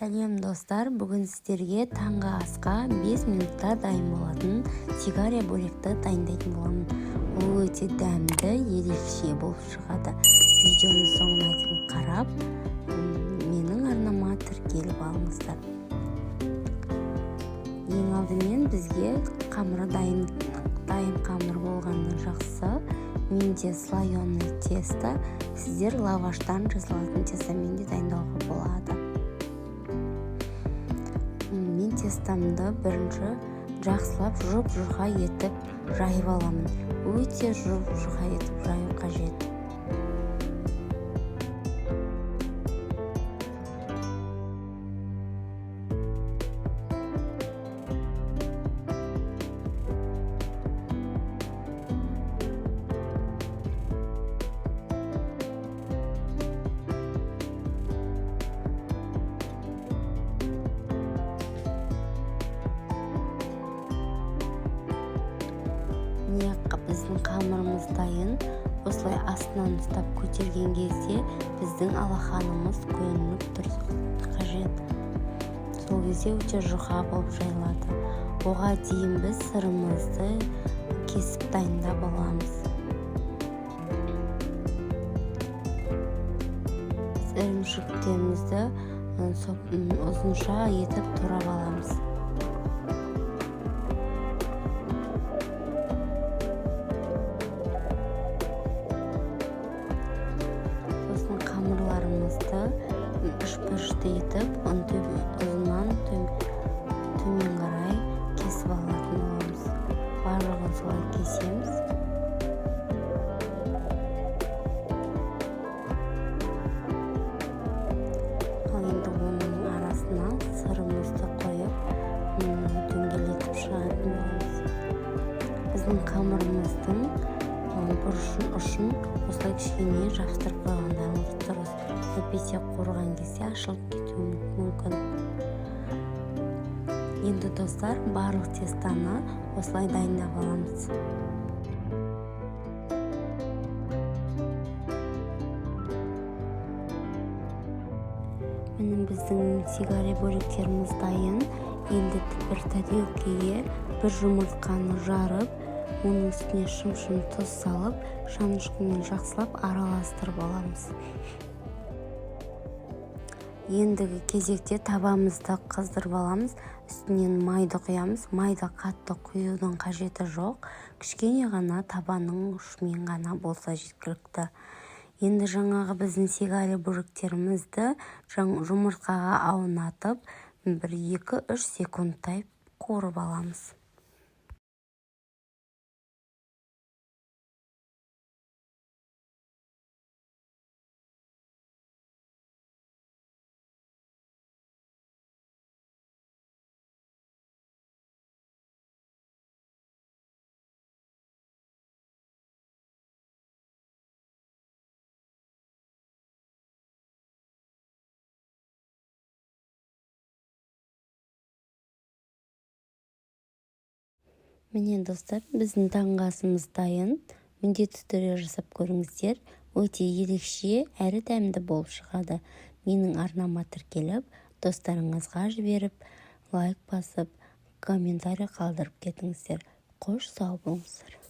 Сәлем, достар! Бүгін сіздерге таңғы асқа 5 минутта дайын болатын сигаря бөректі дайындайтын боламын. Ол өте дәмді, ерекше болып шығады. Видеоны соңына дейін қарап, менің арнама тіркеліп алыңыздар. Ең алдымен бізге қамыры дайын қамыр болғаны жақсы. Менде слоеный тесто, сіздер лаваштан жасалатын тестомен де дайындауға болады. Мен тестомды бірінші жақсылап жұп жұқа етіп жайып аламын. Өте жұп жұқа етіп жаю қажет. Міне, біздің қамырымыз дайын. Осылай астынан ұстап көтерген кезде біздің алақанымыз көрініп тұр қажет. Сол кезде өте жұқа болып жайылады. Оған дейін біз сырымызды кесіп дайындап аламыз. Ірімшіктерімізді ұзынша етіп турап аламыз. Сосын қамырларымызды үшбұрышты етіп, ұзыннан төмен қарай кесіп алатын боламыз. Барлығын солай кесеміз. Ал енді оның арасына сырымызды қойып, дөңгелетіп шығатын боламыз. Біздің қамырымыздың бұрышын, ұшын осылай кішкене жабыстырып қойғандарыңыз дұрыс, әйтпесе қуырған кезде ашылып кетуі мүмкін. Енді, достар, барлық тестоны осылай дайындап аламыз. Міне, біздің сигари бөректеріміз дайын. Енді бір тарелкеге бір жұмыртқаны жарып, оның үстіне шым-шым тұз салып, шанышқымен жақсылап араластырып аламыз. Ендігі кезекте табамызды қыздырып аламыз. Үстінен майды құямыз. Майды қатты құюдың қажеті жоқ, кішкене ғана, табаның ұшымен ғана болса жеткілікті. Енді жаңағы біздің сигари бөректерімізді жұмыртқаға аунатып, бір 2-3 секундтай қуырып аламыз. Міне, достар, біздің таңғы асымыз дайын. Міндетті түрде жасап көріңіздер. Өте ерекше әрі дәмді болып шығады. Менің арнама тіркеліп, достарыңызға жіберіп, лайк басып, комментарий қалдырып кетіңіздер. Қош, сау болыңыздар!